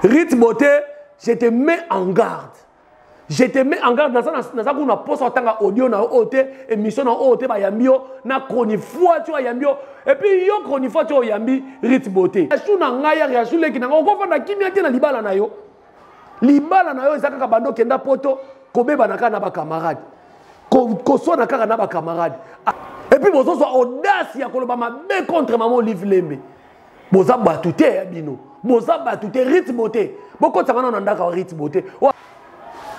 Rite Beauté, je te mets en garde. Je te mets en garde naza naza kuna posa otanga audio na oyo te émission na oyo te bayambi yo na chronifois tu ayambi yo et puis yo chronifois tu oyambi Rite Beauté. Asu na ngai ya asu leki na ngai okofanda kimia te na libala na yo. Libala na yo eza kaka bando kenda poto kobebana kaka na ba camarade. Koswana kaka na ba camarade. Et puis bozozwa audace ya koloba mabe contre maman Olive Lembe. Boza batu te ya bino. Boza batu te rythme te. Bokotaka na ndaka rythme te.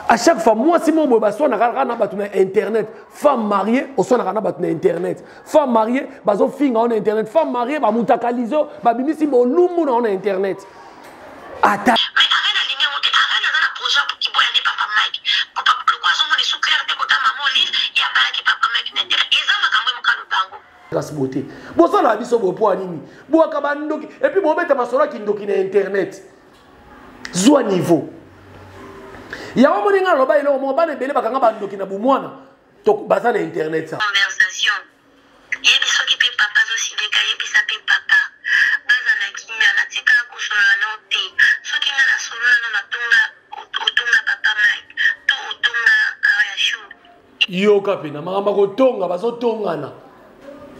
À chaque fois mwasi moko boye baswanaka kaka na bato na internet. Femme mariée oswanaka na bato na internet. Femme mariée bazofinga yo na internet. Femme mariée bamutakalize yo, babimisi bolumbu na yo na internet. Ata Mais Arène alingi yango te. Arène aza na projet ya kiboya nde papa Mike. Papa lokola azomona esu clair te kota maman Olive ye abalaki papa Mike na interet. Eza makambo ye moko aloba yango. Grace Beauté. Bosala biso boye mpo ya nini? Bwaka bandoki et puis bobeta masolo ya kindoki na internet. Zwa niveau. Yango moni ngai naloba eloko moko bana ebele bakanga bandoki na bomwana to baza na internet sa. Conversation. Yebi soki pe papa azosilika yebisa pe papa bazala kimia natikala kosolola nao te soki nga nasolola nao natonga otonga papa Mike to otonga Ariachou. Yoka pena makambo ya kotonga bazotongana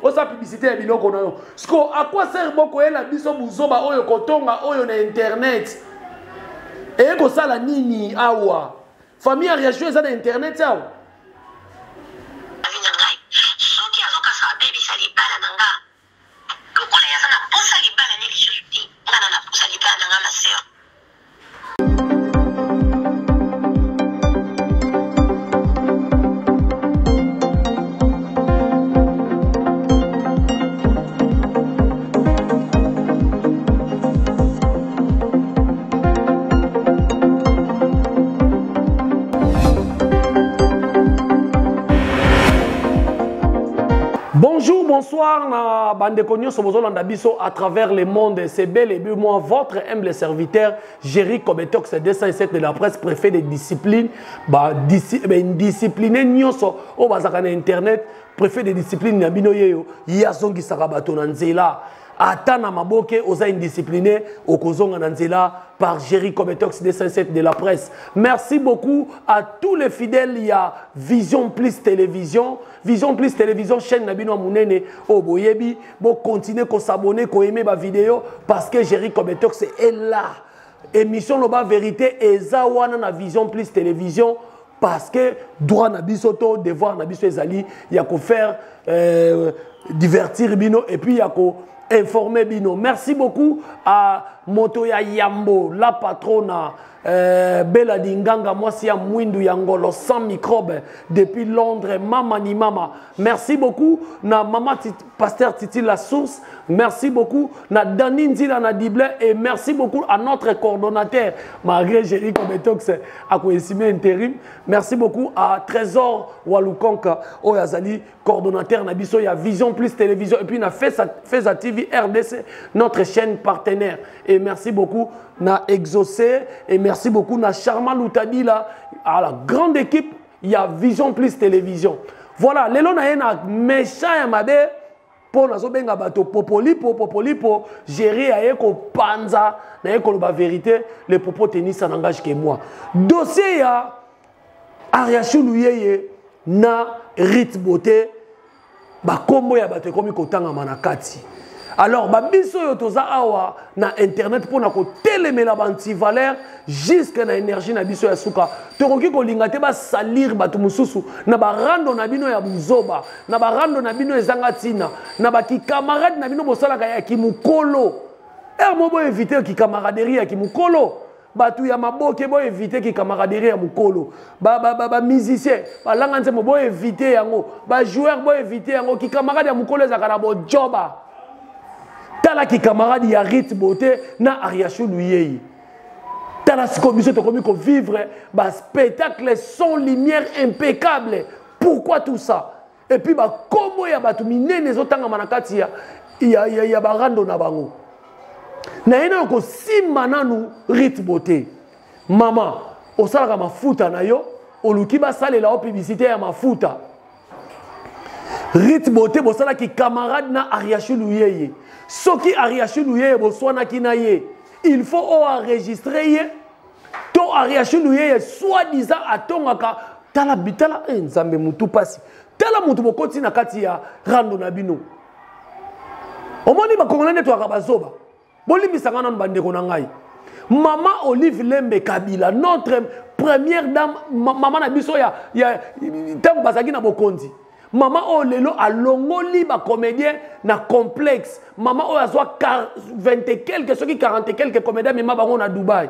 osa publicité ya biloko na yo siko à quoi sert bokoyela biso buzoba oyo kotonga oyo na internet eye kosala nini awa famille ya reaction eza na internet awa soki azokasa abebisa libala na nga lokola ye aza na posa libala ne lisusu te nga na na posa libala na nga ma sœur. Bonjour, bonsoir, na bandeko nyonso bozolanda biso à travers le monde. C'est bel et bien moi, votre humble serviteur, Jerry Kobetox 207 de la presse, préfet de discipline, ba discipliné nyonso oyo bazaka na internet, préfet de discipline na bino yeyo, ye azongisaka bato na nzela. Ata na maboke oza indiscipliné, okozonga na nzela par Jerry Kobetox 207 de la presse. Merci beaucoup à tous les fidèles ya Vision Plus Télévision. Vision Plus Télévision, chaîne na bino ya munene oyo boyebi, bo continuer ko s'abonner, ko aimer ba vidéo parce que Jerry Kobetox est là. Émission Loba Vérité eza wana na Vision Plus Télévision parce que droit na biso to devoir na biso ezali ya ko faire divertir bino et puis ya ko informer bino. Merci beaucoup à moto ya Yambo, la patrona Bella Dinganga, mwasi ya mwindu ya ngolo sans microbe depuis Londres, mama ni mama. Merci beaucoup na mama pasteur Titi la source. Merci beaucoup na Dani Nzila na Diblin et merci beaucoup à notre coordonnateur malgré Jerry Kobetox à Koesime intérim. Merci beaucoup à Trésor Walukonka oyo azali coordonnateur na biso ya Vision Plus Télévision et puis na Feza TV RDC, notre chaîne partenaire. Et merci beaucoup na Exaucé et merci beaucoup na Charma Loutadila à la grande équipe il y a Vision Plus Télévision. Voilà, lelo na ye na méchant ya mabe po nazobenga bato popolipo popolipo gérer aye kopanza na ye koloba vérité, les propos tennis ça n'engage que moi. Dossier ya Ariachou Luyeye na Rite Beauté bakombo ya bato ekomi kotangama na kati. Alors ba biso oyo toza awa na internet mpona kotelemela ba antivaleur jusque na énergie na biso ya suka, tokoki kolinga te basalir bato mosusu na barando na bino ya buzoba, na barando na bino ezanga ntina, na bakikamarade na bino bosalaka ya kimokolo. Heure moko boevite kikamaraderi ya kimokolo. Bato ya maboke bo éviter ki camaraderie ya mokolo. Ba musicien, ba langa nzembo bo éviter yango. Ba joueur bo éviter yango. Ki camarade ya mokolo ezalaka na bojoba. Tala ki camarade ya Rite Beauté na Ariachou Luyei. Tala siko biso tokomi ko vivre ba spectacle sans lumière impeccable. Pourquoi tout ça? Et puis ba kombo ya bato minene ezotangama na kati ya barando na bango. Na ye nayo kosimba nanu Rite Beauté. Mama, osalaka mafuta na yo, oluki basalela yo publicité ya mafuta. Rite Beauté bosalaki camarade na Ariachou Luyeye. Soki Ariachou Luyeye boswanaki na ye, Il faut oenregistre ye to Ariachou Luyeye soi-disant atongaka. Tala bitala, eh, Nzambe mutu pasi. Tala mutu bokoti na kati ya rando na bino. Omoni ba Congolais nde toyaka bazoba. Bolimbisaka nanu bandeko na ngai. Mama Olive Lembe Kabila, notre première dame, mama na biso ya, ya ntango bazalaki na bokonzi. Mama oyo lelo alongoli ba comédien na complexe. Mama oyo azwa 20 et quelques, soki 40 et quelques comédiens mema bango na Dubaï.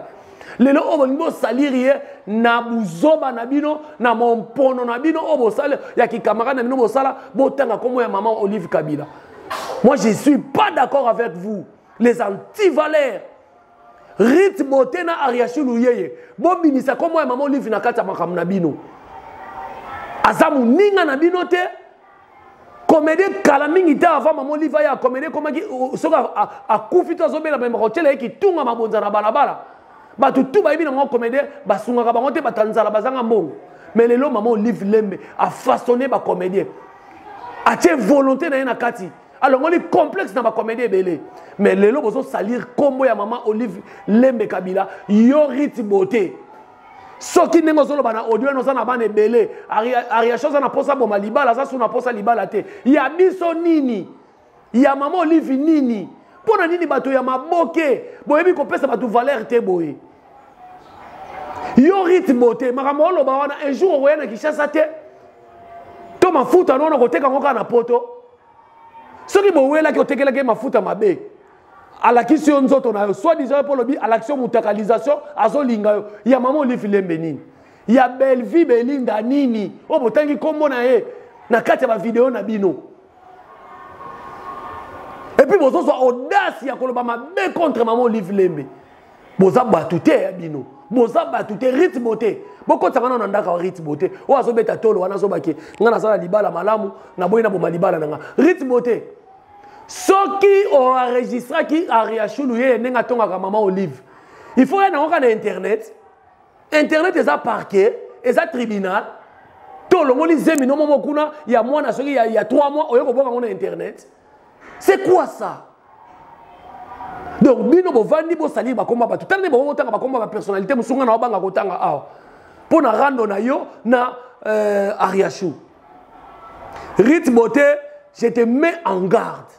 Lelo oyo bolingi bosaliri ye na buzoba na bino, na mompono na bino oyo bosala ya kikamarade na bino bosala, botanga kombo ya mama Olive Kabila. Moi je suis pas d'accord avec vous, les antivaleurs. Rit Beauté na Ariachou Luyeye, bobimisa kombo ya mama Olive na kati ya makambo na bino. Aza moninga na bino te. Comédie kala mingi te avant mama Olive ya comédie komaki soki akufi to azobela mais bakotiela ye kitunga mabonza na balabala. Bato tout bayebi na bango comédie basungaka bango te, bato ya nzala bazanga mbongo. Mais lelo mama Olive Lembe a façonné ba comédien. Atie volonté na ye na kati. Alongoli complexe na ba comédien ebele. Mais lelo bozo salir kombo ya mama Olive Lembe Kabila, yo Rit Beauté. Soki ndenge ozoloba na audio wana oza na bana ebele, Ariacho aza na posa boma libala, aza su na posa libala te. Ya biso nini? Ya mama Olive nini? Mpo na nini bato ya maboke boyebi kopesa bato valeur te boye? Yo Rit Beauté, makambo oloba wana un jour okoya na Kinshasa te. To mafuta wana okoteka yango kaka na poto. Soki bowelaki otekelaki ye mafuta mabe, alakisi yo nzoto na yo, soit disant yo mpo olobi alakisi yo mutakalisation, azolinga yo. Ya mama Olive Lembe nini? Ya Bellevue Belinda nini? Oyo botangi kombo na ye na kati ya ba video na bino. Et puis bozozwa audace ya koloba mabe contre mama Olive Lembe. Boza batu te ya bino. Boza batu te, Rit Beauté. Bokotaka nano na ndako ya Rit Beauté. Oyo azobeta tolo wana azobake nga nasala libala malamu, naboyi na boma libala na nga. Rit Beauté. Soki o enregistraki Ariachou Luyeye ndenge atongaka mama Olive, il faut ya nango kaka na internet. Internet eza parquet, eza tribunal. To olongoli zemi no momo kuna ya mwana soki ya 3 mois oye kobwaka yango na internet. C'est quoi ça? Donc bino bovandi bosali bakomba bato, tala nde bango botanga bakomba ba personnalité mosusu nga na obanga kotanga awa mpo na rando na yo na Ariachou. Rit Beauté, je te mets en garde.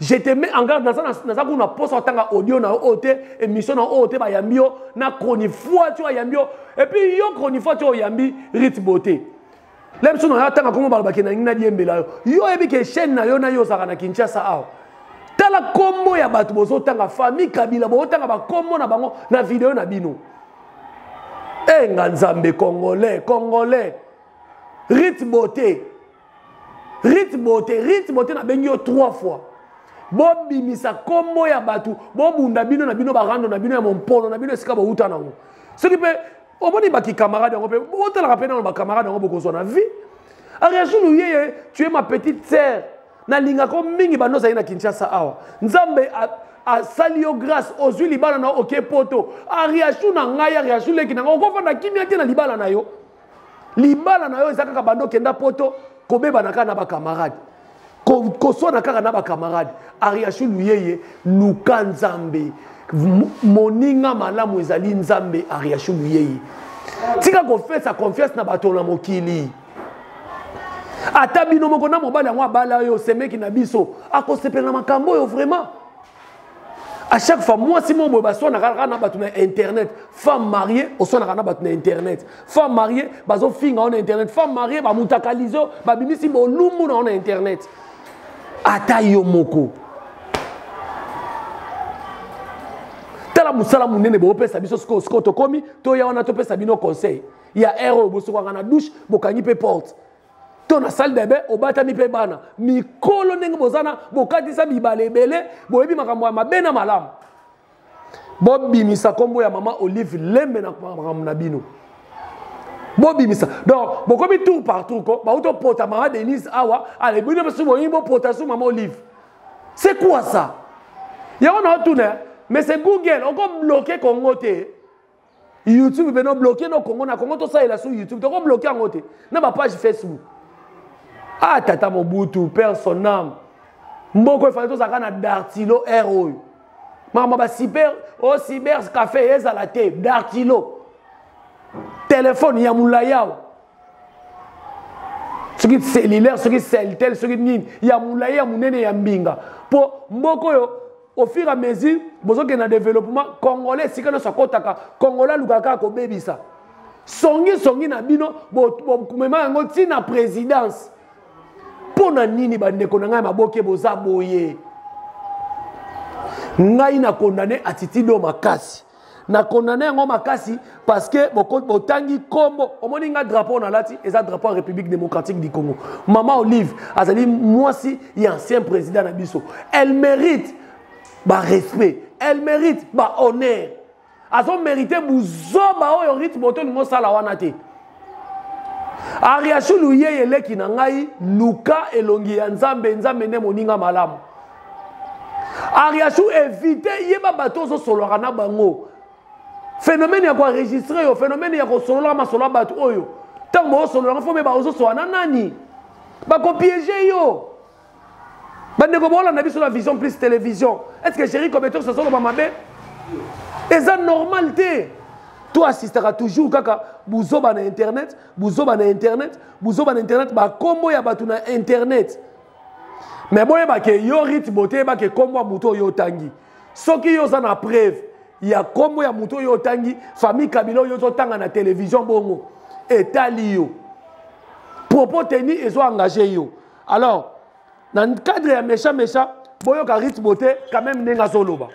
Je te mets en garde, naza kuna posa otanga audio na oyo te, émission na oyo te, bayambi yo na chronifois tu ayambi yo. Et puis yo chronifois tu oyambi Rit Beauté. Lem sono ya tanga kombo balobaki na ngi na diembela yo. Yo oyebi ke chaîne na yo na yo ozalaka na Kinshasa awa. Tala kombo ya bato bozotanga famille Kabila, bozotanga ba kombo na bango na video na bino. Eh nga Nzambe congolais, congolais. Rit Beauté. Rit Beauté, Rit Beauté na bengi yo 3 fois. Bobimisa kombo ya bato, bobunda bino na bino ba rando na bino ya mompono na bino esika bowuta nango. Soki pe omoni ba ki camarade yango pe botalaka pe nano ba camarade yango bokozwa na vie. Ariachou Luyeye, tu es ma petite sœur. Nalingako mingi bando ozali na Kinshasa awa. Nzambe asali yo grâce, ozwi libala na oke poto. Ariachou na ngai, Ariachou leki na ngai, okofanda kimia te na libala na yo. Libala na yo eza kaka bando okenda poto, kobebana kaka na ba camarade. Koswana kaka na ba camarade. Ariachou Luyeye, luka Nzambe. Moninga malamu ezali Nzambe, Ariachou Luyeye. Tika kofesa confiance na bato na mokili. Ata bino moko na mobali yango abala yo semeki na biso, akosepela na makambo oyo vraiment. À chaque fois, moi, si mon boy baswana kaka na bato na internet, femme mariée, oswana na bato na internet. Femme mariée, bazo finga na internet. Femme mariée, ba mutakalizo, ba bimisi bolumbu na internet. Ata yo moko. Tala musala munene bo pesa biso siko siko tokomi, to ya wana to pesa bino conseil. Ya erreur bosokwaka na douche, bokangi pe porte. To na salle de bain obatami pe bana. Mikolo ndenge bozana bokatisa bibale ebele, boyebi makambo ya mabe na malamu. Bobimisa kombo ya mama Olive Lembe na makambo na bino. Bobimisa. Donc bokomi tour par tour ko, ba auto pota mama Denise awa, allez bino besu boyi bo pota su mama Olive. C'est quoi ça? Yango na otuna, mais c'est Google, on ko bloquer Congo te. YouTube beno bloquer no Congo na Congo to salela sur YouTube, to ko bloquer yango te. Na ba page Facebook. Ah tata Mobutu, père son âme. Mboko efale tozalaka na Dartilo R oyo. Makambo ba cyber o oh, cyber café ezala te dartilo. Téléphone ya molai awa. Soki cellulaire, soki celtel, soki nini ya molai ya monene ya mbinga. Po mboko oyo au fur et à mesure bozokende na développement congolais esika nyonso akotaka congolais alukaka kaka kobebisa songi songi na bino bomema yango ti na présidence mpo na nini bandeko na ngai maboke boza boye ngai na condamne attitude oyo makasi na condamne yango makasi parce que botangi nkombo omoni nga drapeau nalati eza drapeau ya république démocratique du congo mama olive azali mwasi ya ancien président na biso elle mérite barespect elle mérite bahonneur azo mérite buzoba oyo rythme oto olingi osala wana te ariashu luyeye leki na ngai luka elongi ya nzambe nzambe nde moninga malamu ariashu evite yeba bato ozosololaka na bango phénomène ya koenregistre yo phénomène ya kosololaka masolo ya bato oyo ntango bozosololaka fo meba ozosolola na nani bakopiege yo bandeko bolanda biso na vision plus télévision est ce que chéri cobetos azoloba mabe eza normal te to assistaka toujours kaka buzoba na internet buzoba na internet buzoba na internet bakombo ya bato na internet me boyeba ke yo rit bote yeba ke kombo ya moto oyo otangi soki yo oza na preuve ya kombo ya moto oyo otangi famille kabila oyo ozotanga na télévision bongo etali yo propos teni ezo engage yo alors na cadre ya méchant méchant boyoka rit beauté quand même ndenge azoloba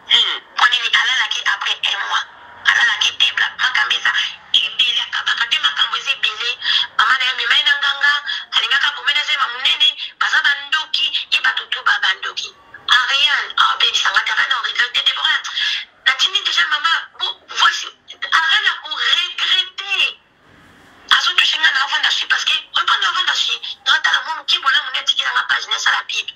Hum po nini alalaki après un mois alalaki te bla makambo eza ebele akabaka te makambo eza ebele mama naye amema ye na nganga alingaka abome na zema munene baza ba ndoki ye batu tout ba ba ndoki Ariane abebisa nga te Ariane o regrette Deborah natindi dejà mama bo voici Ariane ako regrette azo touche nga na avanda suis parce que oyebi na avanda suis na tala mwa moke bolamu nde atikela nga page nasala bible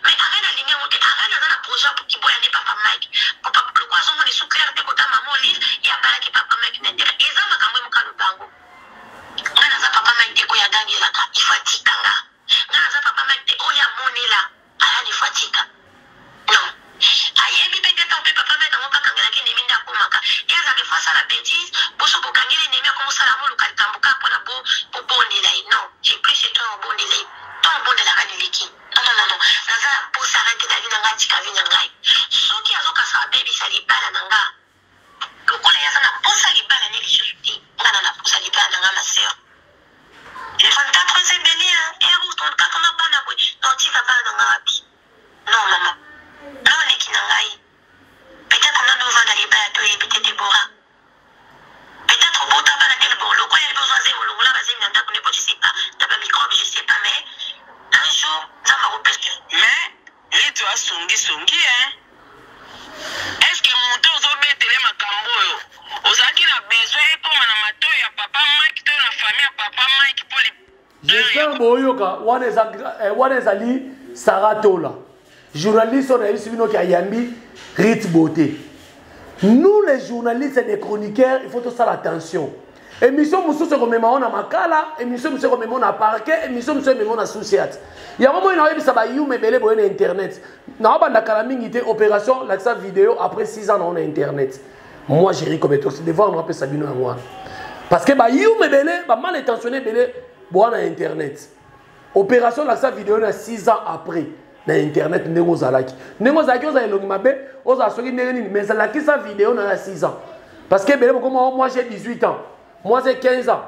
Mais Arène alingi yango te. Arène aza na projet ya kiboya nde papa Mike. Po papa lokola azomona esu clair te kota maman Olive ye abalaki papa Mike na interet. Eza makambo ye moko aloba yango. Nga naza papa Mike te oyo agangelaka il faut atika nga. Nga naza papa Mike te oyo amonela Arène il faut atika. Non. Ayebi pe te tango pe papa Mike yango pe akangelaki ennemi nde akomaka. Ye azalaka il faut asala betise boso bokangeli ennemi akomosala yango oluka likambo kaka pona bo bobondela ye. Non. J'ai plus chez toi obondela ye. Tango obondelaka niliki. Non non non naza na posa arrete na vie na nga atika vie na ngai soki azokasa abebisa libala na nga lokola ye aza na posa libala ne lisusu te nga na na posa libala na nga ma sœur 34 ans ebele hein heure où 34 ans na bana boye na otika bana na nga wapi non maman non leki na ngai peut-être nanu ovanda libala te oyebi te Deborah Peut-etre obota bana te bon lokola yebi ozwa zemi olongola ba zemi na ndaku ne po je sais pas na ba microbe je sais pas mais un jour nzambe akopesa Mais Rito a songi songi hein. Est ce que mutu ozo betele makambo oyo ozalaki na besoin ekoma na matoyi ya papa Mike to na famille ya papa Mike po li J'espère boyoka wana eza eh, wana ezali Sarah Tola journaliste oyo nayebisi bino ke ayambi Rit Beauté nous les journalistes et les chroniqueurs il faut tosala attention émission mosusu ekomema yo na makala émission mosusu ekomema yo na parquet émission mosusu emema yo na susiat yango moi naoyebisa bayuma ebele boye na internet naobanda kala mingi te opération lakisa video après 6 ans nao na internet moi géri cobetos devoir naopesa bino yango wana parce que bayuma ebele bamal intentionné ebele boa na internet opération lakisa video na 6 ans après na internet ndenge ozalaki ndenge ozalaki ozala elongi mabe ozala soki ndenge nini mais lakisa video na ya 6 ans parce que ebele bokoma oh, moi j'ai 18 ans moi j'ai 15 ans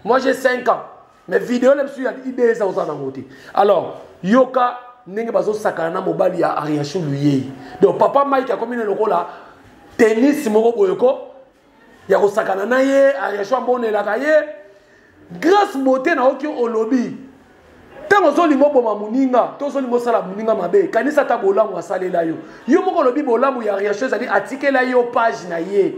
moi j'ai 5 ans mais video na biso ya ide eza oza nango te alors yoka ndenge bazosakana na mobali ya ariachou luyei donc papa mike akomi na lokola tennis moko boye ko ya kosakana na ye ariachou ambonelaka ye grace beauté nayoki olobi ntango ozolinga oboma moninga to ozolinga osala moninga mabe kanisa ata bolamu asalela yo yo moko olobi bolamu ya riacho ezali atikela yo page na ye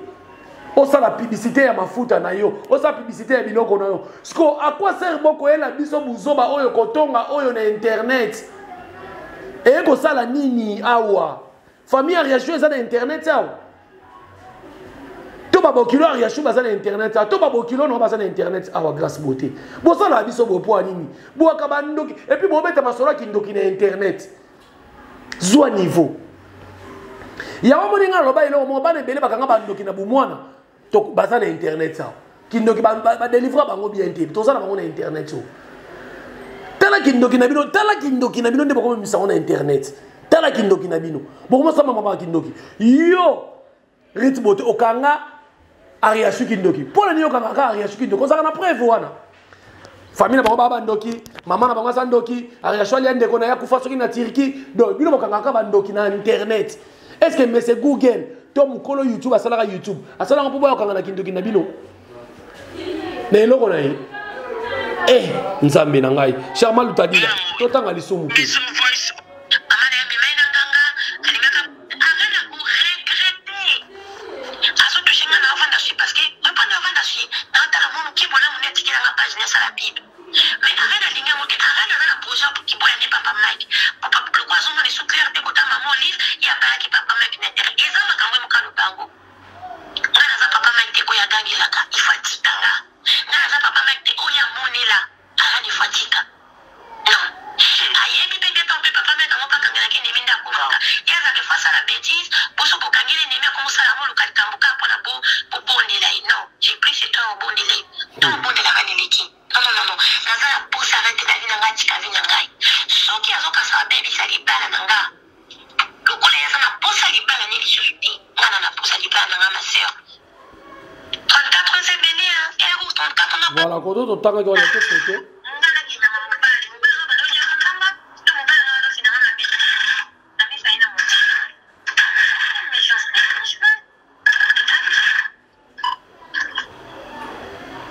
osala publicité ya mafuta na yo osala publicité ya biloko na yo siko akwa ser bokoyela biso buzoba oyo kotonga oyo na internet Eye kosala nini awa? Famille ya Riachou eza na internet awa. To babokilo ya Riachou baza na internet awa. To babokilo no baza na internet awa grâce beauté. Bosala biso boye mpo ya nini? Bwaka bandoki et puis bobeta masolo ya kindoki na internet. Zwa niveau. Yango moni nga naloba eloko moko bana ebele bakanga bandoki na bomwana to baza na internet awa. Kindoki ba, ba, ba délivra bango bien te. Toza na bango na internet oyo. Tala kindoki na bino, tala kindoki na bino nde bokomemisa yango na internet. Tala kindoki na bino. Bokomosamba mama kindoki. Yo Rit Bote okanga Ariasu kindoki. Mpo na nini okanga kaka Ariasu kindoki? Ozalaka na preuve wana. Famille na bango ba bandoki, mama na bango aza ndoki, Ariasu alia ndeko na ye akufa soki na Turquie. Donc bino bokangaka kaka bandoki na internet. Est-ce que monsieur Google to mokolo YouTube asalaka YouTube, asalaka mpo boyokanga na kindoki na bino? Na eloko na ye. Eh, Nzambe na ngai. Charma Lutadila, totanga lisumu te. Voilà, koto totangaki wana te foto.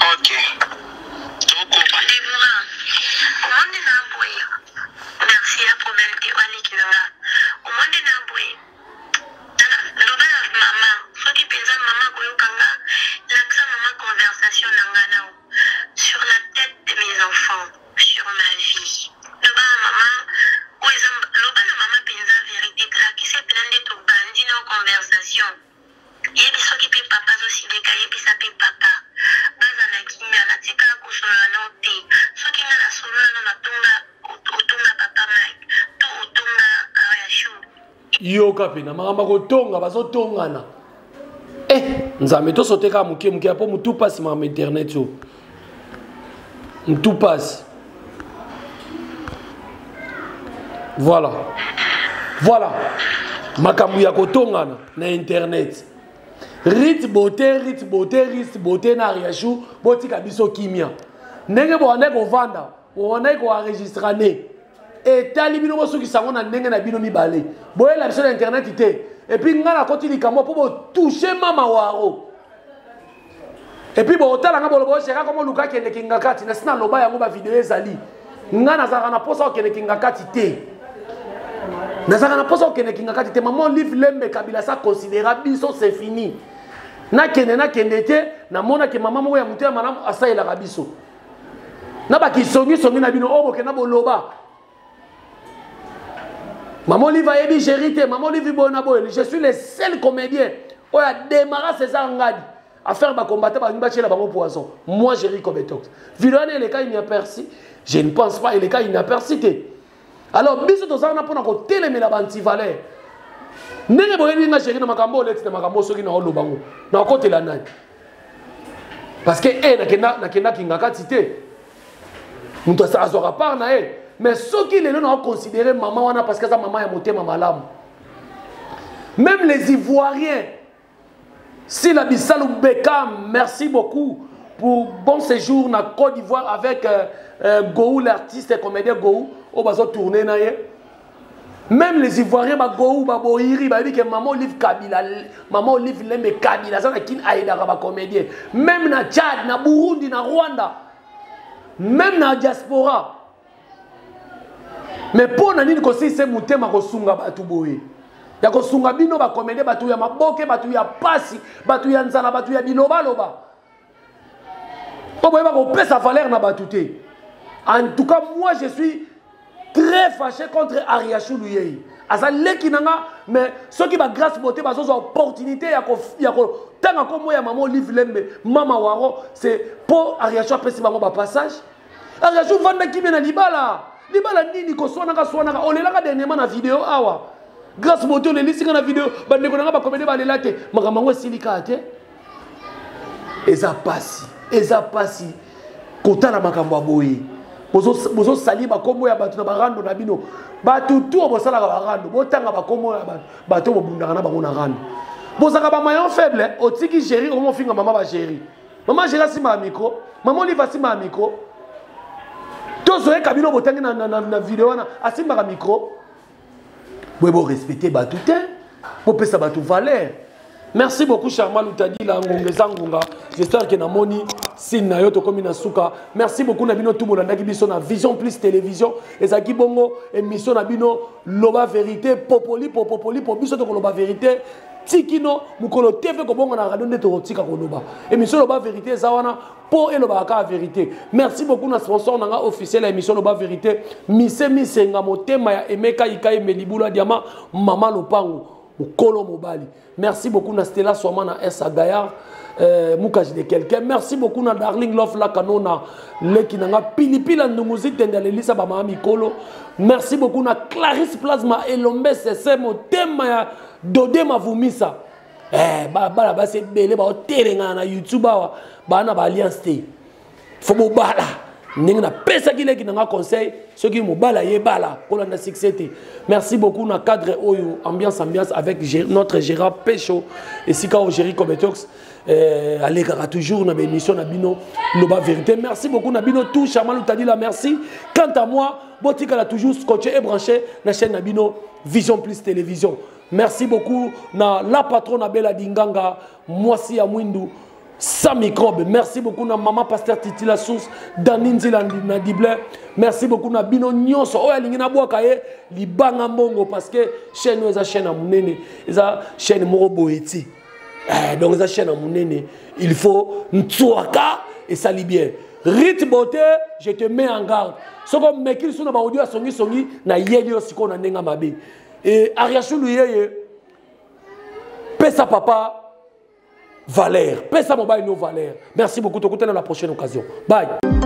Ok. Tokoba. Deborah, omoni na boye. Merci ya problème te waleki na nga. Omoni na boye. Loba na mama, soki penza mama akoyoka nga, lakisa mama conversation na nga nao. Sur la tête de mes enfants, sur ma vie. Loba na mama, oyo eza loba na mama penza verite, lakisa ye pena nde tobandi nao conversation. Yebi soki pe papa azo silika yebisa pe papa bazala na kimia natikala kosolola nao te soki nga na solola nao na tonga otonga papa Mike to otonga Ariachou. Yoka pena makambo ya kotonga bazotongana eh nzambe tosote kaka moke moke po motu mpasi makambo internet oyo motu mpasi voilà voilà makambo ya kotongana na internet rit beauté rit beauté rit beauté na ariachou botika biso kimia ndenge bobandaki kovanda bobandaki koenregistrane etali bino bosukisa yango na ndenge na bino mibale boyela biso na internet te epuis ngai nakoti likambo mpo botouche mama waro epuis botala nga boloba osheka koma oluka akende kingakati nasi naloba yango bavideo ezali ngai nazalaka na mposa kokende kingakati te nazalaka na mposa kokende kingakati te mama olive lembe kabila sa considera biso c'est fini nakende nakende te namonaki mama moko ya moto ya malamu asalelaka biso na bakisongisongi na bino oyo bokenda boloba mama olive ayebi géri te mama olive boye na boye je suis le seul comédien oyo ademara césar ngadi affaire bacombatant balingi batiela bango poison moi géri cobetox video wana eleka inaperci je ne pense pas eleka inaperci te alors biso toza wana mpona kotelemela baantivaleur ndenge boyebi nga géri na makambo oleti na makambo soki naoloba ngo nakotela nani parce que e nakenda nakenda kingakati te moto azwaka part na ye mais soki lelo na oconsidere mama wana parce que aza mama ya motema malamu même les ivoiriens sila bisalu bekam merci beaucoup pour bon séjour na côte d'ivoire avec euh, euh, gou l'artiste et comédien gou oyo bazotourne na ye même les ivoiriens bagou baboyiri bayebi ke mama olive kabila mama olive lembe kabila aza na kin ayedaka bacomédien même na tchad na burundi na rwanda même na diaspora mais mpo na nini kosilisa motema kosunga bato boye ya kosunga bino bacomédien bato ya maboke bato ya pasi bato ya nzala bato ya bilobaloba mpo boyeba kopesa valeur na bato te en tout cas moi je suis très fâché contre Ariachou Luyei. Aza leki na nga mais soki ba grâce beauté bazozwa opportunité ya ko ya ko tanga kombo ya maman Olive Lembe, mama Waro, c'est po Ariachou apesi bango ba passage. Ariachou vanda kimia na libala. Libala nini koswanaka swanaka olelaka dernièrement na vidéo awa. Grâce beauté olelisi nga na vidéo bandeko na nga ba comédien balela te makambo yango esili kaka te. Eza pasi, eza pasi kotala makambo ya boye. Bozosali bakombo ya bato na barando na bino. Bato tu oyo bosalaka barando, botanga bakombo ya bato, bato oyo bobundaka na bango na rando. Bozalaka ba maillon faible, otiki Jerry okomofinga mama ba Jerry. Mama Jerry asimbaka micro, mama Olive asimbaka micro. Tozoyeka bino botangi na, na, na, na video wana asimbaka micro. Boye bo respecter bato te, bopesa bato valeur. Merci beaucoup Charma Lutadila ngonga eza ngonga. J'espère que namoni signe na yo tokomi na suka. Merci beaucoup na bino tout bolandaki biso na Vision Plus Télévision. Ezalaki bongo émission na bino loba vérité popoli popopoli po biso tokoloba vérité tikino mokolo TV kobonga na radio nde tokotika koloba. Émission loba vérité eza wana po elobaka kaka vérité. Merci beaucoup na sponsor na nga officiel ya émission loba vérité Mise Misenga motema ya Emeka Ikaye Melibula Diama mama Lopango mokolo mobali. Merci beaucoup na Stella Swama na S Gaillard Mukaji de quelqu'un. Merci beaucoup na Darling Love la kanona leki nanga pilipila ndunguzi tenda lelisa ba mama mikolo. Merci beaucoup na Clarisse Plasma Elombe Sese motema ya Dode Mavumisa. Bala basi ebele ba otelenga na YouTube awa bana ba alliance te. Faut bobala ndenge napesaki leki nanga conseil soki mobala yebala kolanda succès te. Merci beaucoup na cadre oyo ambiance ambiance avec notre gérant Pecho esika oyo Jerry Cobetox alekaka toujours na émission na bino loba vérité. Merci beaucoup na bino tout Charma Lutadila, merci. Quant à moi botikala toujours scotché et branché na chaîne na bino Vision Plus Télévision. Merci beaucoup na la patronne Bella Dinganga mwasi ya mwindu sans microbe. Merci beaucoup na maman pasteur Titi la source Dani Nzila na Diblé. Merci beaucoup na bino nyonso oyo alingi na bwaka ye libanga mbongo parce que chaîne oyo eza chaîne ya munene, eza chaîne moko boye ti. Donc eza chaîne ya munene, il faut ntswaka et sali bien. Rite beauté, je te mets en garde. Soko mekili suna ba audio ya songi songi na yeli yo siko na ndenga mabe. Et Ariachou Luyeye pesa papa valeur, pesa mobile no valeur. Merci beaucoup, tokutana la prochaine occasion. Bye.